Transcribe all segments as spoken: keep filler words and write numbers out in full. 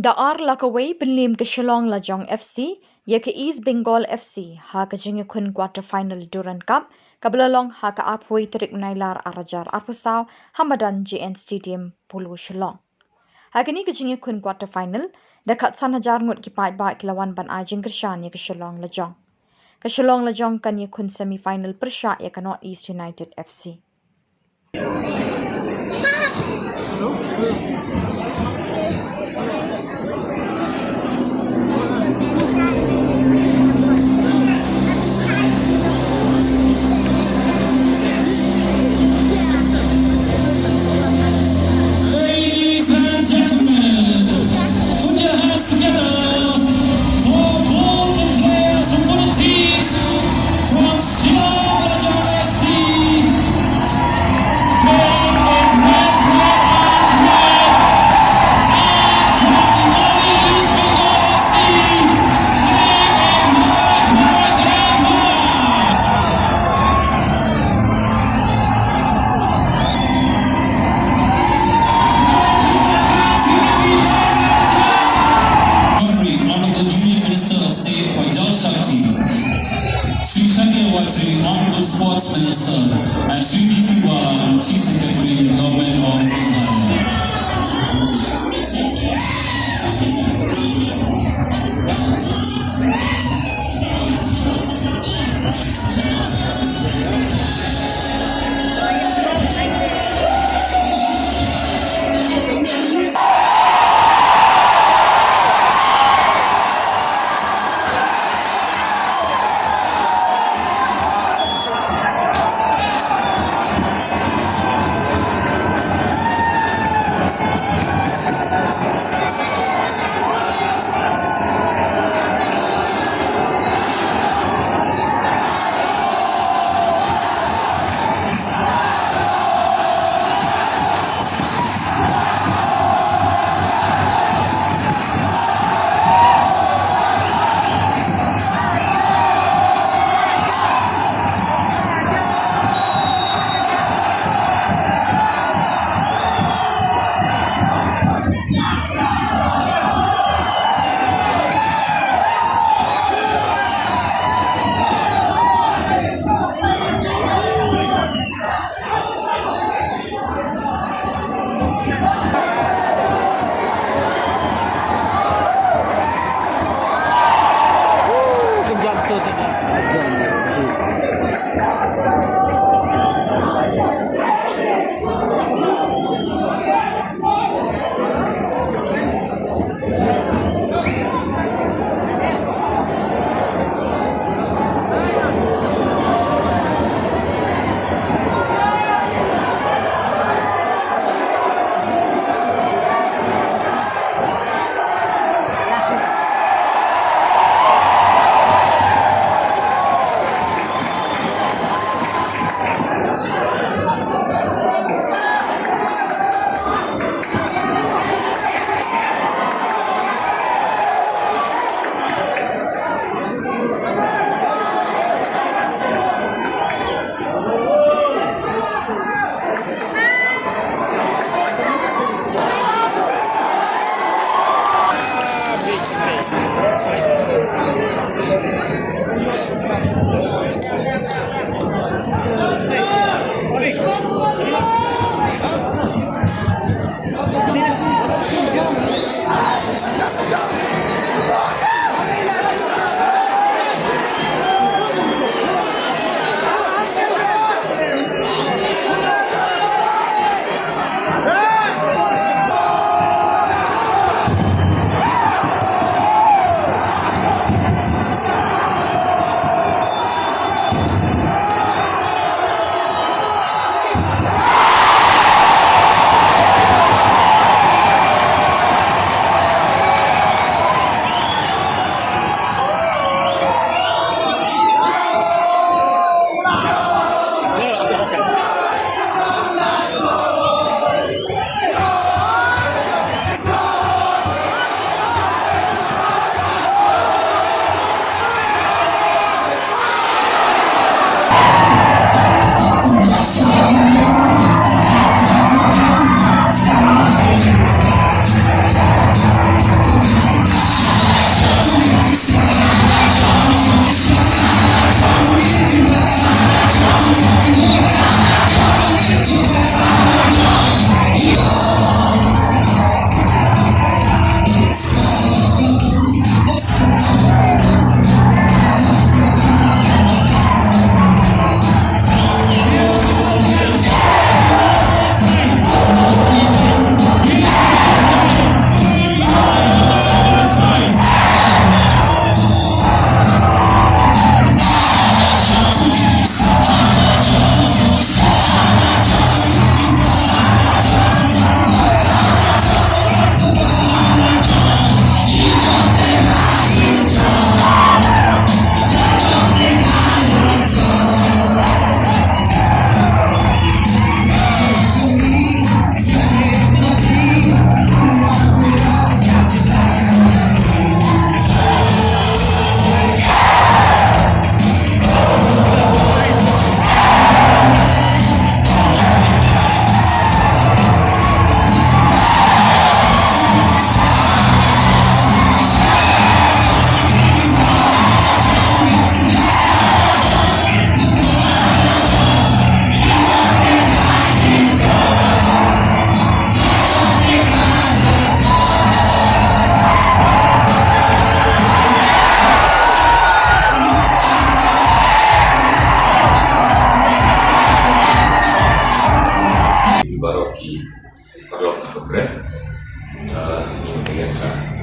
Da ar la ka wei pynliem ka Shillong Lajong F C ïa ka East Bengal F C ha ka jingïakhun quarter final Durand Cup, kaba la long ha ka arphew tarik u Nailar ar hajar arphew saw ha madan J N Stadium, Polo, Shillong. Ha kane ka jingïakhun quarter final, da khatsan hajar ngut ki paidbah ki la wan ban ai jingkyrshan ïa ka Shillong Lajong. Ka Shillong Lajong kan ïakhun semi final pyrshah ïa ka North East United F C. Ladies and gentlemen, put your hands together for both the players from both the teams from Shillong Lajong F C. Honorary Honorable Union Minister of State for Jal Shakti, Shri Shanti Awatri, Honorable Sports Minister, and Shri D Q Wahang, Chief Secretary, Government of Meghalaya.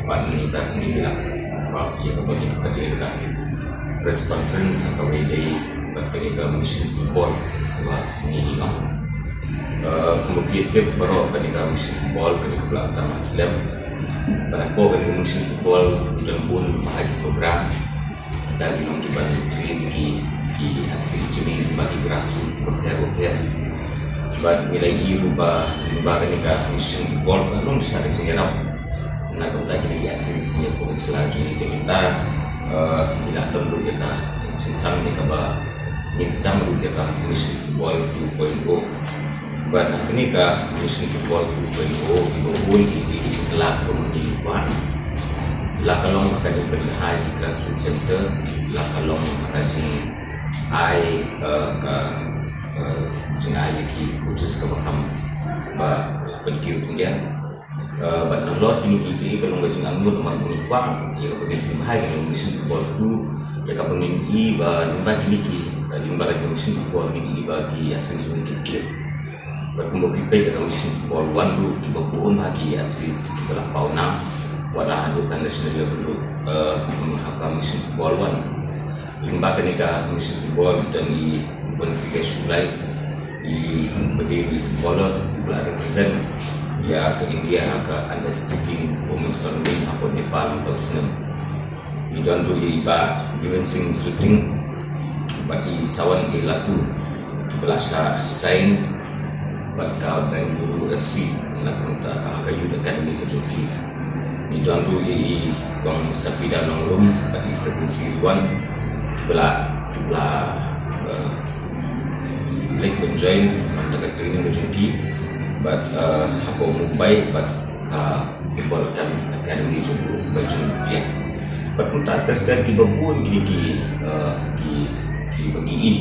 Ban ni ta sini lah. Ba ia ka bagi ka dia ka press conference ka wei dei bad ka dia ka mission football. Ba ni ni no. Kumba phi tip baroh ka dia ka mission football ka dia ka bla sama slem. Ba ko ka dia ka mission football dan pun bahagi program. Kita di nong kiban train ki ki athlete juni bagi grassroots berpihak berpihak. Bad nilai i ruba ruba ka dia ka mission football ka long sa ka jingirap. Na kumta kine ki athlete senior ko ka jylla jong ngi te mynta, eh, ngi la don ruh ïa ka jingthang ïa kaba ngin sam ruh ïa ka Mission Football two point oh. Bad ha kane ka Mission Football two point oh kiba bun ki ki ki jingkylla kaba ngi kwah. La ka long ha ka jingpynbha ïa ki grassroots center, la ka long ha ka jingai, eh, ka, eh, jingai ïa ki coaches kaba kham ba pynkiew pyndiang. Eh, bad nalor kine ki, kine ki long ka jingangnud namar ba ngi kwah ïa kaba ngin pynbha ïa ka Mission Football two, ïa kaba ngin i ba lyngba kine ki, eh, lyngba ka Mission Football ngin i ba ki athlete ki kiew. Bad kumba phi peit ïa ka Mission Football one ruh kiba bun bha ki athlete kiba la paw nam wat la haduh ka national level ruh, eh, ha ka Mission Football one. Lyngba kane ka Mission Football don i Boniface Shullai, i ba dei i footballer ba la represent ïa ka India ha ka under sixteen women's tournament hapoh Nepal mynta u snem. Ngi don ruh ïa i Bah Viren Singh Suting bad i Sawan Ilatu ba la shah sign bad ka Bengaluru F C na ka bynta ha ka youth academy ka jong ki. Ngi don ruh ïa i Kong Safida Nongrum bad i Frequency One ba la, ba la, eh, leit ban join na ka training ka jong ki bad, eh, hapoh Mumbai bad ka football academy, academy jong u ba jong u. Bad kumta ter ter kiba bun kine ki, eh, ki, kiba ngi i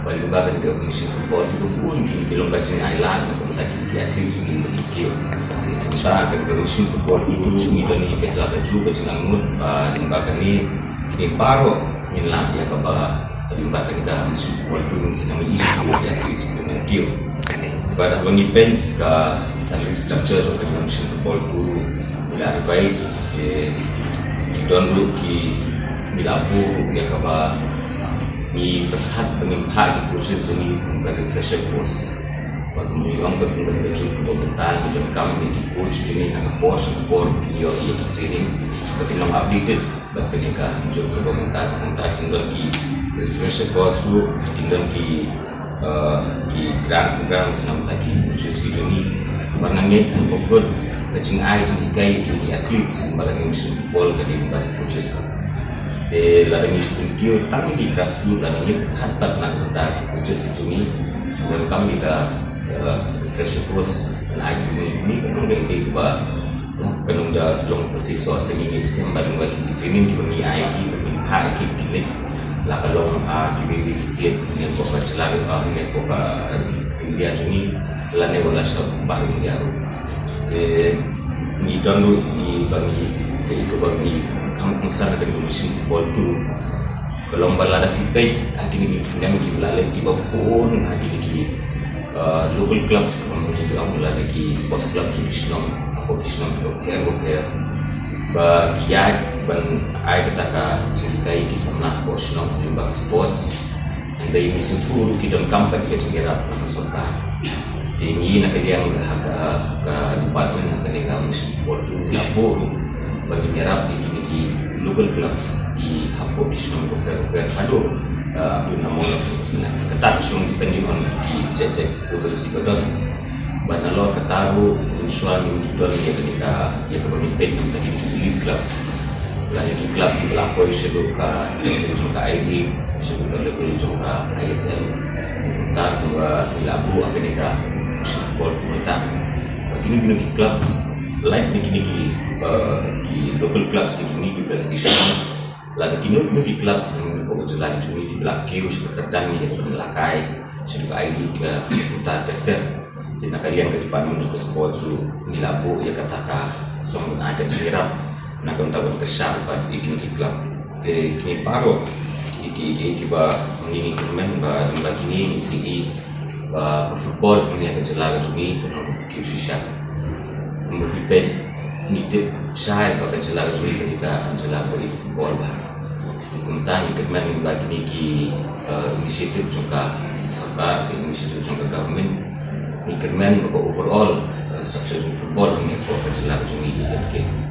ba lyngba kane ka Mission Football kiba bun kine ki long ka jingai lad na kumta kine ki athlete jong ngi ba ki kiew. Kumta kane ka Mission Football kiba ngi don ïa kata ka ju ka jingangnud ba lyngba kane kine baroh ngin lah ïa kaba lyngba kane ka Mission Football two ngin sa nang ïa ki athlete kiba nang kiew. Bad haba ngi peit ka salary structure jong ka Mission Football two ngi la revise, eh, ngi don ruh ki, ngi la buh ruh ïa kaba ngi pyrkhat ba ngin phah ki coaches jong ngi kum ka refresher course. Bad kumba ngi ong ka kum ka jong ka mynta ngi donkam ïa ki coach jong ngi ha ka por sha ka por kin ïoh ïa ki training ba kin long updated. Bad kane ka jong kaba mynta, mynta kin don ki refresher course ruh, kin don ki, eh, ki grant programs na bynta ki coaches ki jong ngi. Namar nga ngeit ha ka kut ka jingai jinghikai ki, ki athletes ba la ngi Mission Football ka dei ba ki coaches. Te lada ngi shu pynkiew tang ki grassroots, lada ngi pyrkhat pat na bynta ki coaches ki jong ngi, kin donkam ïa ka, eh, refresher course. Ngi ai ki, ngi, ngi, ngi, ngi, ngi, Ka nong da long ka sisot ka ngi ngi sngewbha ba ngi training kiba ngi ai ki, ba ngi phah ki picnic. La ka long ha ki big big state ne ko ka jylla, ne ko ka India jong ngi, lane wala sha baroh India ruh. Te ngi don ruh ngi ba ngi, ka ba ngi kham kongsan ka ngi Mission Football two. Ka long ba lada phi peit ha kine ki snem kiba la leit kiba bun ha kine ki, uh, local clubs, kiba ngi ong lada ki sports club ki shnong, hapoh ki shnong kiba pher ba pher. Ba ki ïaid ban ai kata ka jinghikai ki samla hapoh shnong lyngba ka sports. Hynrei ngi sngewthuh ruh ki donkam pat ka jingïarap na ka sorkar. Te ngi na ka liang ha ka, ka department ha kane ka Mission Football two ngi la buh ruh ba ngin ïarap ïa kine ki local clubs ki hapoh ki shnong bapher bapher haduh, eh, Abdul Namor. Kata ka shnong depending on ki jait jait proposals kiba don. Bad nalor kata ruh mynshuwa ngim ju don ïa kane ka, ïa kaba ngin peit na bynta ki elite clubs. Lane ki club kiba la poi shaduh ka level jong ka I D, shaduh ka level jong ka I S L. Kumta kiba ngi la buh ha kane ka Mission Football kumta. Ba kine kine ki clubs, lait na kine ki, eh, ki local clubs ki jong ngi kiba la ki shnong. Lada kino kino ki clubs na ka jylla ki jong ngi kiba la kiew sha ka kyrdan ïa ka pynlehkai sha ka I D ka kumta ter ter. Te na ka liang ka department jong ka sports ruh ngi la buh ïa kata ka song ban ai ka jingïarap na ka bynta ban kyrshan bad ïa kine ki club. Te kine baroh ki, ki, ki, kiba ngi ngi kyrmen ba lyngba kine ngi sngew ba ka football hangne ha ka jylla ka jong ngi kan long kaba kiew shisha. Kumba phi peit Ngi tip shai ba ka jylla ka jong ngi ka dei ka jylla ba i football bha. Te kumta ngi kyrmen ba kine ki, eh, initiative jong ka sorkar, ki initiative jong ka government, ngi kyrmen ba ka overall, eh, structure jong football hangne hapoh ka jylla ka jong ngi kan, kan